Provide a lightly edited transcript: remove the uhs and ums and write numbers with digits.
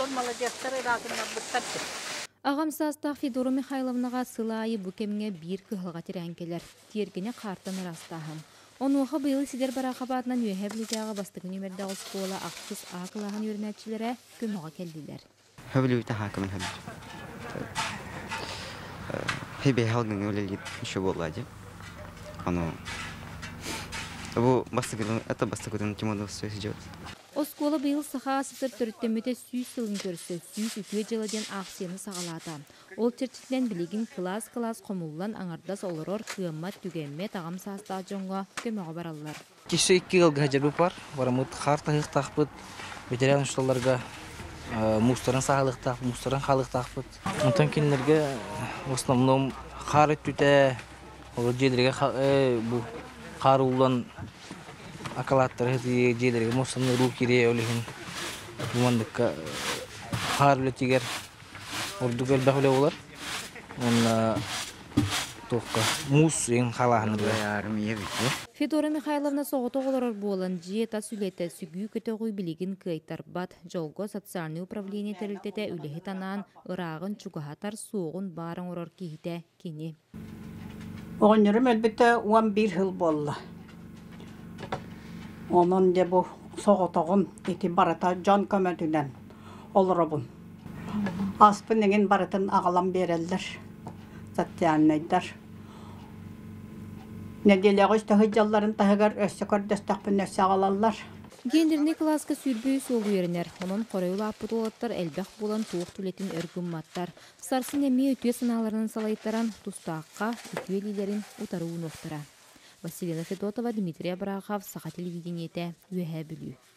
Оҕолор маладьыастар ыраатыннарбыттар дии. Аҕам саастаах Федора Михайловнаҕа сыл аайы бу кэмҥэ биир кыһалҕа тирээн кэлэр, тиэргэни хаартан ыраастааһын. Онуоха быйыл Сидор Барахов аатынан Үөһээ Бүлүүтээҕи бастакы нүөмэрдээх оскуола ахсыс А кылааһын үөрэнээччилэрэ көмөҕө кэллилэр. Хөбүлүүтэ хаакымын хөбүл. Хебе халгыҥа үлэлиир еще буолла дии. Ону бу бастакытын это бастакытын Тимоновская сидет. Оскуола быйыл Саха АССР төрүттэммитэ 100 сылын көрсө 100 үтүө дьыала диэн аахсыйаны саҕалаата. Ол чэрчитинэн билигин кылаас-кылаас хомуллан аҥардас олорор кыаммат-түгэммэт аҕам саастаах дьоҥҥо көмөҕө бараллар. Киһи икки ыалга сылдьарбыт бар. Бараммыт хаар таһыахтаахпыт, ветеран учууталларга муустарын сааһылыахтаах, муустарын хаалыахтаахпыт. Онтон кинилэргэ в основном хаар өттүтэ, ол дьиэлэргэ бу хаар ууллан акалааттары дьиэлэргэ муостаны уруу кириэ ол иһин бу манныкка хаар үлэтигэр ордук элбэх үлэ буолар. Уонна туохха муус иҥ халааһыныгар. Федора Михайловна соҕотох олорор буолан, дьиэ тас үлэтэ, сүгүү-көтөҕүү билигин кыайтарбат. Дьолго социальнай управление тэрилтэтэ үлэһит анаан, ырааҕын чугаһатар, суоҕун баар оҥорор киһитэ кини. Оҕонньорум өлбүтэ 11 сыл буолла. Онон дьэ бу соҕотоҕун ити барыта дьон көмөтүнэн олоробун. Аспын эҥин барытын аҕалан биэрэллэр социальнайдар. Нэдиэлэҕэ үстэ сылдьалларын таһыгар өссө көрдөстөхпүнэ өссө аҕалаллар. Гендернэй кылааска 23 уол үөрэнэр. Онон хорой улааппыт уолаттар элбэх буолан туох да үлэтин өр гымматтар. Сарсын эмиэ үтүө санааларынан салайтаран, тустаахха үтүө илиилэрин утары уунуохтара. Василина Федотова, Дмитрий Абрахов, Саха телевидениетэ, Үөһээ Бүлүү.